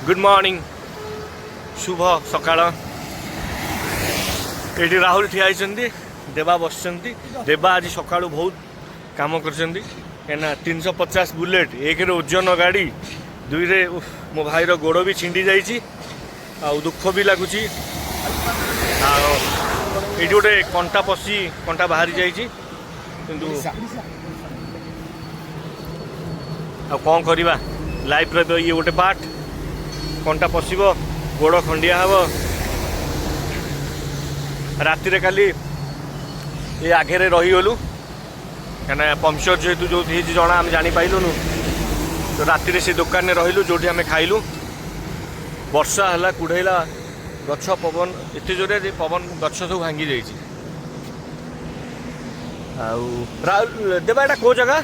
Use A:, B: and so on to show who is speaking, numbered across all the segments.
A: Good morning, ଶୁଭ ସକାଳ। ଏଇଠି ରାହୁଲ ଠିଆ ହେଇଛନ୍ତି, ଦେବା ବସିଛନ୍ତି। ଦେବା ଆଜି ସକାଳୁ ବହୁତ କାମ କରିଛନ୍ତି, କାହିଁକିନା 350 ବୁଲେଟ୍, ଏକରେ ଓଜନ ଗାଡ଼ି, ଦୁଇରେ ଉଫ୍, ମୋ ଭାଇର ଗୋଡ଼ ବି ଛିଣ୍ଡି ଯାଇଛି ଆଉ ଦୁଃଖ ବି ଲାଗୁଛି। ଆଉ ଏଇଠି ଗୋଟେ କଣ୍ଟା ପଶି କଣ୍ଟା ବାହାରି ଯାଇଛି, କିନ୍ତୁ ଆଉ କ'ଣ କରିବା, ଲାଇଫ୍ର ତ ଇଏ ଗୋଟେ ପାର୍ଟ। କଣ୍ଟା ପଶିବ, ଗୋଡ଼ ଖଣ୍ଡିଆ ହେବ। ରାତିରେ କାଲି ଏ ଆଗରେ ରହିଗଲୁ, କାହିଁକିନା ପମ୍ପଚର୍ ଯେହେତୁ ଯେଉଁଠି ହେଇଛି ଜଣା ଆମେ ଜାଣିପାରିଲୁନୁ, ତ ରାତିରେ ସେ ଦୋକାନରେ ରହିଲୁ ଯେଉଁଠି ଆମେ ଖାଇଲୁ। ବର୍ଷା ହେଲା, କୁଢ଼େଇଲା, ଗଛ ପବନ ଏତେ ଜୋରେ ଯେ ପବନ ଗଛ ସବୁ ଭାଙ୍ଗି ଯାଇଛି। ଆଉ ରାହୁଲ, ଦେବା, ଏଇଟା କେଉଁ ଜାଗା?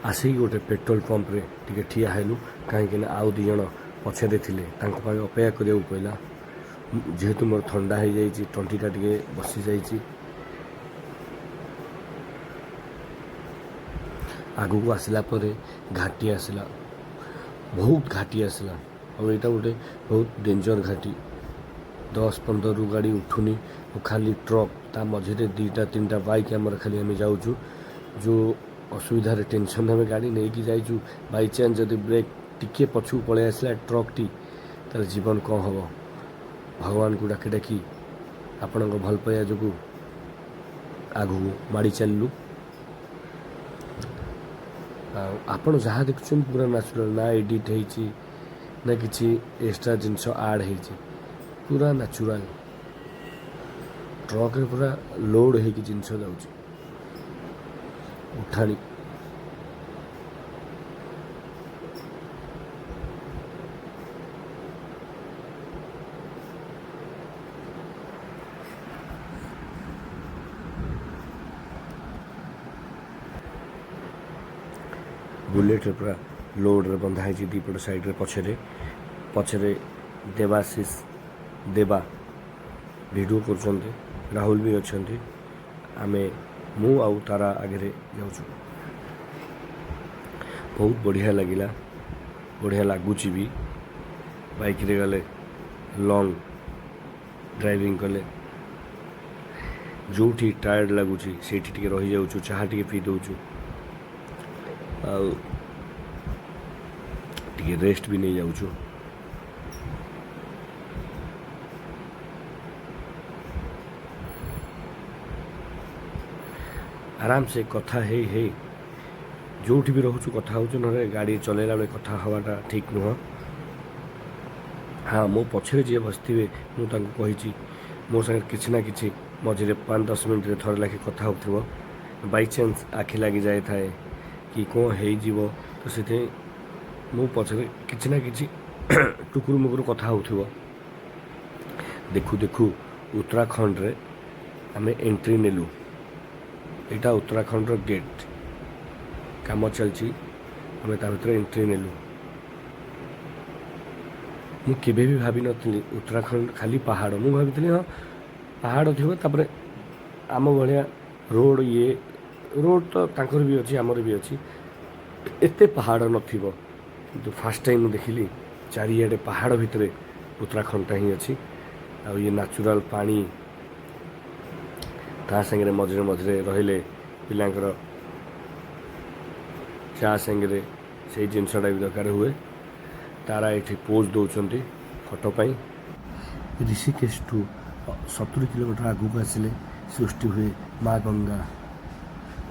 B: ଆସିକି ଗୋଟେ ପେଟ୍ରୋଲ ପମ୍ପରେ ଟିକେ ଠିଆ ହେଲୁ, କାହିଁକିନା ଆଉ 2 ଜଣ ପଛରେ ଥିଲେ, ତାଙ୍କ ପାଇଁ ଅପେକ୍ଷା କରିବାକୁ ପଡ଼ିଲା। ଯେହେତୁ ମୋର ଥଣ୍ଡା ହେଇଯାଇଛି, ତଣ୍ଟିଟା ଟିକେ ବସିଯାଇଛି। ଆଗକୁ ଆସିଲା ପରେ ଘାଟି ଆସିଲା, ବହୁତ ଘାଟି ଆସିଲା। ଆଉ ଏଇଟା ଗୋଟେ ବହୁତ ଡେଞ୍ଜର ଘାଟି। 10-15ରୁ ଗାଡ଼ି ଉଠୁନି, ଆଉ ଖାଲି ଟ୍ରକ୍, ତା ମଝିରେ 2ଟା 3ଟା ବାଇକ୍ ଆମର ଖାଲି ଆମେ ଯାଉଛୁ। ଯେଉଁ ଅସୁବିଧାରେ ଟେନସନ୍ ଆମେ ଗାଡ଼ି ନେଇକି ଯାଇଛୁ, ବାଇଚାନ୍ସ ଯଦି ବ୍ରେକ୍ ଟିକିଏ ପଛକୁ ପଳେଇ ଆସିଲା ଟ୍ରକ୍ଟି, ତାହେଲେ ଜୀବନ କ'ଣ ହେବ? ଭଗବାନଙ୍କୁ ଡାକି ଡାକି ଆପଣଙ୍କ ଭଲ ପାଇବା ଯୋଗୁଁ ଆଗକୁ ମାଡ଼ି ଚାଲିଲୁ। ଆଉ ଆପଣ ଯାହା ଦେଖୁଛନ୍ତି ପୁରା ନ୍ୟାଚୁରାଲ୍, ନା ଏଡ଼ିଟ୍ ହେଇଛି ନା କିଛି ଏକ୍ସଟ୍ରା ଜିନିଷ ଆଡ଼୍ ହେଇଛି, ପୁରା ନ୍ୟାଚୁରାଲ୍। ଟ୍ରକ୍ରେ ପୁରା ଲୋଡ଼୍ ହେଇକି ଜିନିଷ ଯାଉଛି ଉଠାଣି। ବୁଲେଟ୍ରେ ପୁରା ଲୋଡ଼୍ରେ ବନ୍ଧା ହେଇଛି ଦୁଇପଟ ସାଇଡ଼୍ରେ, ପଛରେ ପଛରେ ଦେବାଶିଷ ଦେବା ଭିଡ଼ିଓ କରୁଛନ୍ତି, ରାହୁଲ ବି ଅଛନ୍ତି। ଆମେ ମୁଁ ଆଉ ତାରା ଆଗରେ ଯାଉଛୁ। ବହୁତ ବଢ଼ିଆ ଲାଗିଲା, ବଢ଼ିଆ ଲାଗୁଛି ବି। ବାଇକ୍ରେ ଗଲେ, ଲଙ୍ଗ୍ ଡ୍ରାଇଭିଂ କଲେ, ଯେଉଁଠି ଟାୟାର୍ଡ଼ ଲାଗୁଛି ସେଇଠି ଟିକେ ରହିଯାଉଛୁ, ଚାହା ଟିକେ ପିଇ ଦେଉଛୁ ଆଉ ଟିକେ ରେଷ୍ଟ ବି ନେଇଯାଉଛୁ। ଆରାମସେ କଥା ହେଇ ହେଇ ଯେଉଁଠି ବି ରହୁଛୁ କଥା ହେଉଛୁ, ନହେଲେ ଗାଡ଼ି ଚଲେଇଲା ବେଳେ କଥା ହେବାଟା ଠିକ୍ ନୁହଁ। ହଁ, ମୋ ପଛରେ ଯିଏ ବସିଥିବେ ମୁଁ ତାଙ୍କୁ କହିଛି ମୋ ସାଙ୍ଗରେ କିଛି ନା କିଛି ମଝିରେ 5-10 ମିନିଟ୍ରେ ଥରେ ଲେଖେ କଥା ହେଉଥିବ। ବାଇଚାନ୍ସ ଆଖି ଲାଗି ଯାଇଥାଏ କି କ'ଣ ହେଇଯିବ, ତ ସେଥିପାଇଁ ମୁଁ ପଛରେ କିଛି ନା କିଛି ଟୁକୁରୁ ମୁକୁରୁ କଥା ହେଉଥିବ। ଦେଖୁ ଦେଖୁ ଉତ୍ତରାଖଣ୍ଡରେ ଆମେ ଏଣ୍ଟ୍ରି ନେଲୁ। ଏଇଟା ଉତ୍ତରାଖଣ୍ଡର ଗେଟ୍, କାମ ଚାଲିଛି, ଆମେ ତା ଭିତରେ ଏଣ୍ଟ୍ରି ନେଲୁ। ମୁଁ କେବେ ବି ଭାବିନଥିଲି ଉତ୍ତରାଖଣ୍ଡ ଖାଲି ପାହାଡ଼। ମୁଁ ଭାବିଥିଲି ହଁ ପାହାଡ଼ ଥିବ, ତାପରେ ଆମ ଭଳିଆ ରୋଡ଼, ଇଏ ରୋଡ଼ ତ ତାଙ୍କର ବି ଅଛି, ଆମର ବି ଅଛି, ଏତେ ପାହାଡ଼ ନଥିବ। କିନ୍ତୁ ଫାର୍ଷ୍ଟ ଟାଇମ୍ ମୁଁ ଦେଖିଲି ଚାରିଆଡ଼େ ପାହାଡ଼ ଭିତରେ ଉତ୍ତରାଖଣ୍ଡଟା ହିଁ ଅଛି। ଆଉ ଇଏ ନ୍ୟାଚୁରାଲ୍ ପାଣି, ତା ସାଙ୍ଗରେ ମଝିରେ ମଝିରେ ରହିଲେ ପିଲାଙ୍କର ଚା ସାଙ୍ଗରେ ସେଇ ଜିନିଷଟା ବି ଦରକାର ହୁଏ। ତାରା ଏଠି ପୋଜ୍ ଦେଉଛନ୍ତି ଫଟୋ ପାଇଁ। ଋଷିକେଶଠୁ 70 କିଲୋମିଟର ଆଗକୁ ଆସିଲେ ସୃଷ୍ଟି ହୁଏ ମା ଗଙ୍ଗା।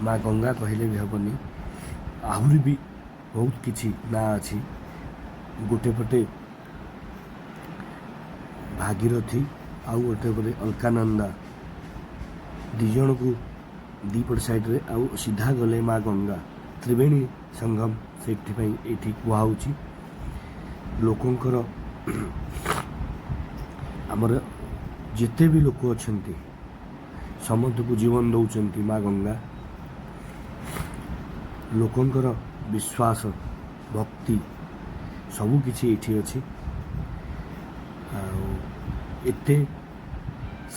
B: ମା ଗଙ୍ଗା କହିଲେ ବି ହେବନି, ଆହୁରି ବି ବହୁତ କିଛି ନାଁ ଅଛି। ଗୋଟେ ପଟେ ଭାଗୀରଥୀ ଆଉ ଗୋଟେ ପଟେ ଅଲକାନନ୍ଦା, 2 ଜଣକୁ ଦୁଇପଟ ସାଇଡ଼୍ରେ, ଆଉ ସିଧା ଗଲେ ମା ଗଙ୍ଗା, ତ୍ରିବେଣୀ ସଙ୍ଗମ ସେଇଥିପାଇଁ ଏଇଠି କୁହାହେଉଛି। ଲୋକଙ୍କର ଆମର ଯେତେ ବି ଲୋକ ଅଛନ୍ତି ସମସ୍ତଙ୍କୁ ଜୀବନ ଦେଉଛନ୍ତି ମା ଗଙ୍ଗା। ଲୋକଙ୍କର ବିଶ୍ୱାସ, ଭକ୍ତି ସବୁକିଛି ଏଇଠି ଅଛି। ଆଉ ଏତେ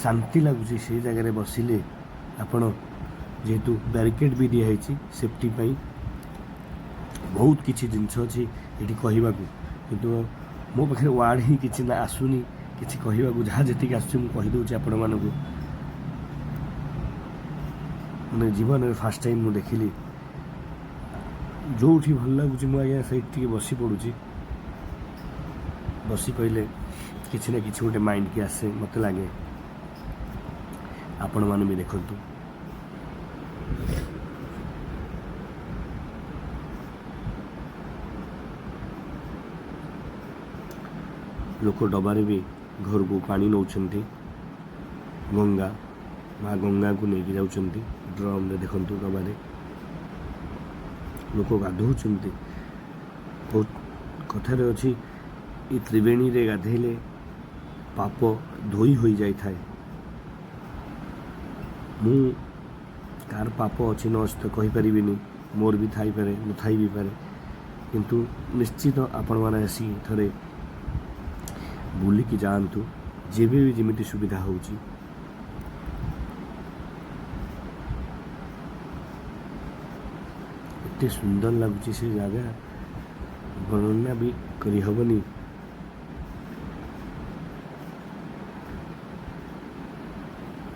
B: ଶାନ୍ତି ଲାଗୁଛି ସେଇ ଜାଗାରେ ବସିଲେ ଆପଣ, ଯେହେତୁ ବ୍ୟାରିକେଡ଼ ବି ଦିଆହେଇଛି ସେଫ୍ଟି ପାଇଁ। ବହୁତ କିଛି ଜିନିଷ ଅଛି ଏଠି କହିବାକୁ, କିନ୍ତୁ ମୋ ପାଖରେ ୱାର୍ଡ଼ ହିଁ କିଛି ନା ଆସୁନି କିଛି କହିବାକୁ। ଯାହା ଯେତିକି ଆସୁଛି ମୁଁ କହିଦେଉଛି ଆପଣମାନଙ୍କୁ। ମାନେ ଜୀବନରେ ଫାର୍ଷ୍ଟ ଟାଇମ୍ ମୁଁ ଦେଖିଲି। ଯେଉଁଠି ଭଲ ଲାଗୁଛି ମୁଁ ଆଜ୍ଞା ସେଇଠି ଟିକେ ବସି ପଡ଼ୁଛି। ବସି ପଡ଼ିଲେ କିଛି ନା କିଛି ଗୋଟେ ମାଇଣ୍ଡକି ଆସେ, ମୋତେ ଲାଗେ। ଆପଣମାନେ ବି ଦେଖନ୍ତୁ। ଲୋକ ଡବାରେ ବି ଘରକୁ ପାଣି ନେଉଛନ୍ତି। ଗଙ୍ଗା ମା ଗଙ୍ଗାକୁ ନେଇକି ଯାଉଛନ୍ତି ଡ୍ରମ୍ରେ। ଦେଖନ୍ତୁ, ଡବାରେ ଲୋକ ଗାଧୋଉଛନ୍ତି। ବହୁତ କଥାରେ ଅଛି, ଏ ତ୍ରିବେଣୀରେ ଗାଧେଇଲେ ପାପ ଧୋଇ ହୋଇଯାଇଥାଏ। ମୁଁ କାହାର ପାପ ଅଛି ନ ଅଛି ତ କହିପାରିବିନି। ମୋର ବି ଥାଇପାରେ, ନଥାଇ ବି ପାରେ। କିନ୍ତୁ ନିଶ୍ଚିତ ଆପଣମାନେ ଆସିକି ଥରେ ବୁଲିକି ଯାଆନ୍ତୁ, ଯେବେ ବି ଯେମିତି ସୁବିଧା ହେଉଛି। ଏତେ ସୁନ୍ଦର ଲାଗୁଛି ସେ ଜାଗା, ବର୍ଣ୍ଣନା ବି କରିହେବନି।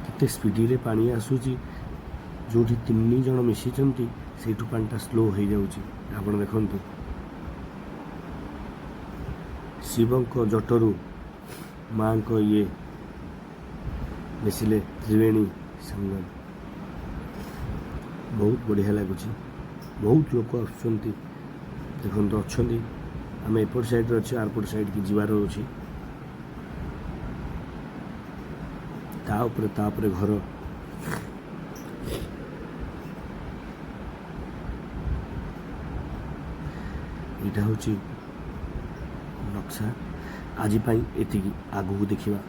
B: କେତେ ସ୍ପିଡ଼ରେ ପାଣି ଆସୁଛି। ଯେଉଁଠି ତିନି ଜଣ ମିଶିଛନ୍ତି, ସେଇଠୁ ପାଣିଟା ସ୍ଲୋ ହେଇଯାଉଛି। ଆପଣ ଦେଖନ୍ତୁ, ଶିବଙ୍କ ଜଟରୁ ମାଙ୍କ ଇଏ ମିଶିଲେ ତ୍ରିବେଣୀ ସଙ୍ଗମ। ବହୁତ ବଢ଼ିଆ ଲାଗୁଛି। ବହୁତ ଲୋକ ଆସୁଛନ୍ତି। ଦେଖନ୍ତୁ, ଅଛନ୍ତି। ଆମେ ଏପଟ ସାଇଡ଼୍ରେ ଅଛୁ, ଆରପଟ ସାଇଡ଼୍କି ଯିବାର ଅଛି। ତା ଉପରେ ତାପରେ ଘର। ଏଇଟା ହେଉଛି ନକ୍ସା। ଆଜି ପାଇଁ ଏତିକି, ଆଗକୁ ଦେଖିବା।